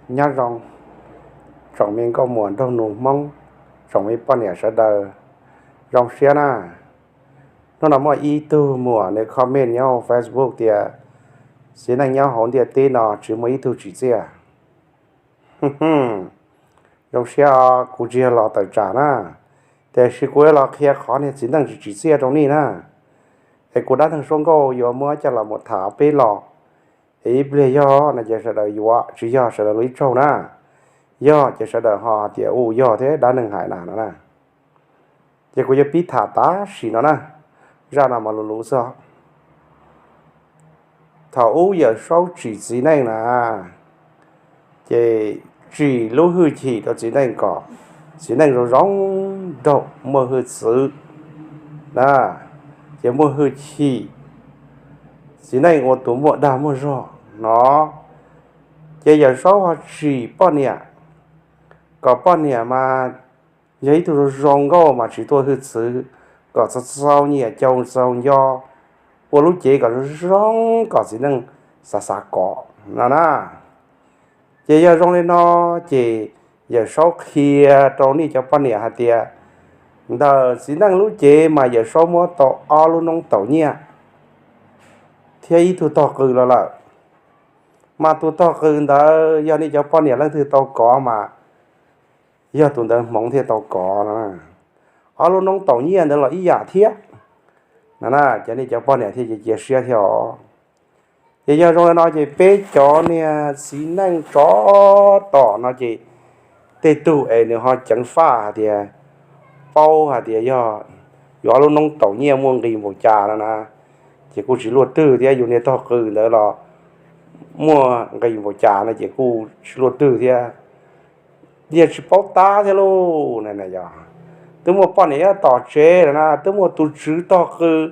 Nyob zoo tsoom me nkauj muam nraug nus Hmoob, tsoom me poj niam sawv daws, zoo siab na. Hnub no muaj ib tug muam nws comment nyob Facebook tias txiv neej nyob hauv ntiaj teb no tsis muaj ib tug tsim txiaj. Zoo siab os, kuv tsis yog los tawm tsam na, tiam sis kuv yuav los qhia qhov niag txiv neej tsis tsim txiaj rau nej na. Es kuv dab neeg suab nkauj yuav muab coj los mus tham peb los, es ib pliag yog no ces sawv daws yuav, tsis yog sawv daws luag ib tsaug na. Yog ces sawv daws ho tias u yog thiab dab neeg hais na no na. Ces kuv yuav pib tham tam sim no na, zaj no mas luv luv xwb. Thaum ub Yawm Saub tsim txiv neej na, ces tsim lub hwj chim rau txiv neej kom txiv neej zoo zoo nraug muaj hwj txwv na, ces muaj hwj chim, txiv neej ua tus muaj dag muaj zog no. Ces Yawm Saub ho tsim poj niam, kom poj niam mas yog ib tug zoo zoo nkauj mas tsis tuaj hwj txwv, kom txaus txaus nyiam caus txaus nco, ua lub cev kom zoo zoo kom txiv neej xav xav kov no na. Ces yog zoo li no, ces Yawm Saub qhia rau nej cov poj niam hais tias ntawm txiv neej lub cev mas Yawm Saub muab tau ob lub noob taum nyiaj thiab ib tug tog qws los lawm. Mas tus tog qws ntawd yog nej cov poj niam leej twg tau kov mas yog tus ntawd hmoov thiaj tau kov no. Ob lub noob taum nyiaj ntawd los ib yam thiab no na, ces nej cov poj niam thiaj cia siab thiab os. Ces yog zoo li no ces peb cov niag txiv neej tsov tom no ces tej tug es nws ho ceev faj hais tias paub hais tias yog yuav ob lub noob taum nyiaj muaj nqis npaum cas no na, ces kuj tsis luaj twg thiab. Yus niag tog qws ntawd los muaj nqis npaum cas no ces kuj tsis luaj twg thiab. Yeej tsis paub tab thiab lauj. Twb muaj poj niam nyob tom tsev lawm na, twb muaj tus tswv tog qws,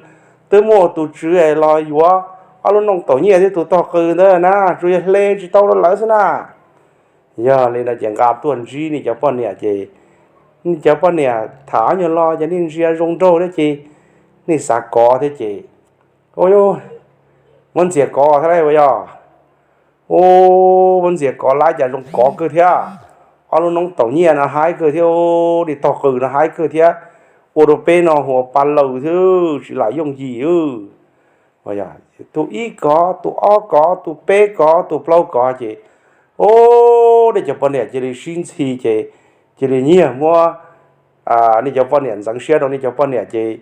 twb muaj tus tswv es los yuav ob lub noob taum nyiaj thiab tus tog qws ntawd na, tsuas yog hle tsis tau rau lawv xwb na. Yog li no ces nqa tuaj ntsib nej cov poj niam ces nej cov poj niam tham ob nyuag lo ces nej ntsia zoo nraug thiab ces nej xav kov thiab ces muab ntxias kov thiab lauj, ua yog. Ua, muab ntxias kov lawm cas zoo kov kawg thiab. Ob lub noob taum nyiaj no haib kawg thiab, nej tog qws no haib kawg thiab, ua rau peb no hu ua pa laus thiab tsis lam yooj yim. Tus ib kov, tus ob kov, tus peb kov, tus plaub kov ces, o, nej cov poj niam cia li sib ntxhi ces cia li nyiag muab, nej cov poj niam ntxeev siab rau nej cov poj niam ces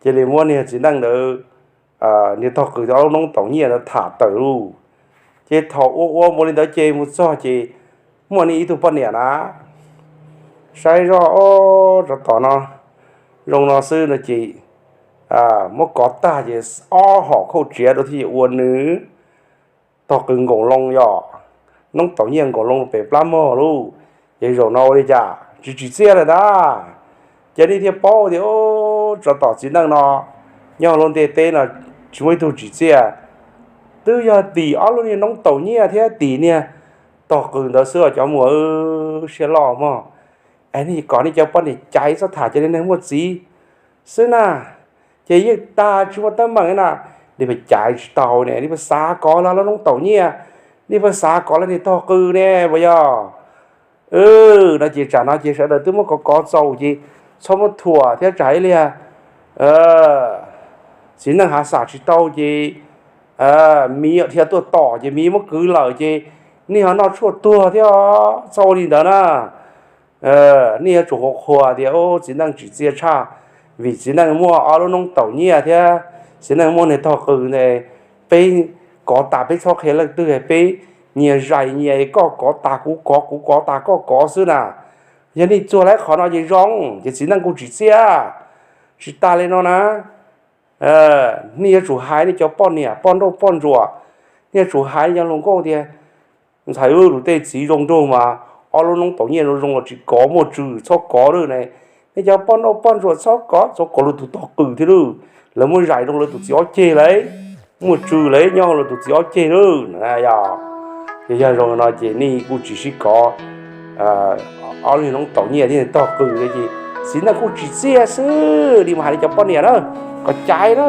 cia li muab niag txiv neej ntawd, niag tog qws ob lub noob taum nyiaj ntawd tham tawm lauj. Ces thaum ua ua mus li ntawd ces mus txog ces muaj nej ib tug poj niam na, saib zoj, o, tsov tom no zoo no xwb no ces muab kov tag ces ob hom khauj tsiav rau thiaj ua nws tog qws nkaus loo, yog noob taum nyiaj nkaus loo pem plab mog lauj. Ces zaum no ua li cas tsis tsim txiaj lawm ntag. Ces nej thiaj paub tias, o, tsov tom txiv neej no nyob hauv lub ntiaj teb no tsis muaj ib tug tsim txiaj. Twb yog tim ob lub niag noob taum nyiaj thiab tim niag tog qws ntawd xwb os cov muam, siab loj mog. Es nej kom nej cov poj niam caiv txhob tham cov neeg muaj txiv xwb na, ces yeej tag tsis muaj teeb meem na. Nej pheej caiv tsis tau ne, nej pheej xav kov lawv lub noob taum nyiaj, nej pheej xav kov lawv niag tog qws ne puas yog? No ces tsam no ces sawv daws twb muab kov kov txaus ces txhob muab thuam thiab tsam ib pliag txiv neej hav xam tsis tau ces miv dhia tuaj tom ces miv muab kwv lawm ces nej ho noj tshuaj tuag thiab. Txhob ua li ntawd na. Nej yuav tsum qhuas qhuas tias txiv neej tsim txiaj tshaj, vim txiv neej muaj ob lub noob taum nyiaj thiab txiv neej muaj niag tog qws ne. Peb kov tas peb txhob qhia leej twg, peb nyias zais nyias, koj kov tas kuv kov, kuv kov tas koj kov xwb na. Yog nej txuag lawm qhov no ces zoo, ces txiv neej kuj tsim txiaj. Tsis tas li no na, nej yuav tsum hais nej cov poj niam poj nrauj poj ntsuam, nej yuav tsum hais nej cov hluas nkauj tias, ntxhais, lus tej txiv zoo nraug mas ob lub noob taum nyiaj zoo zoo los tsis kov, muaj tswv txhob kov lawm ne. Nej cov poj nrauj poj ntsuam txhob kov, txhob kov lawv tus tog qws thiab lawm. Lawv muab zais rau lawv tus txiv ob ceg lawm, muaj tswv lawm nyob lawv tus txiv ob ceg lawm. Yog, yog zoo no ces nej kuj tsis sib kov ob lub noob taum nyiaj thiab tog qws ces txiv neej kuj tsim txiaj xwb. Nej mus hais nej cov poj niam na, kom caiv na.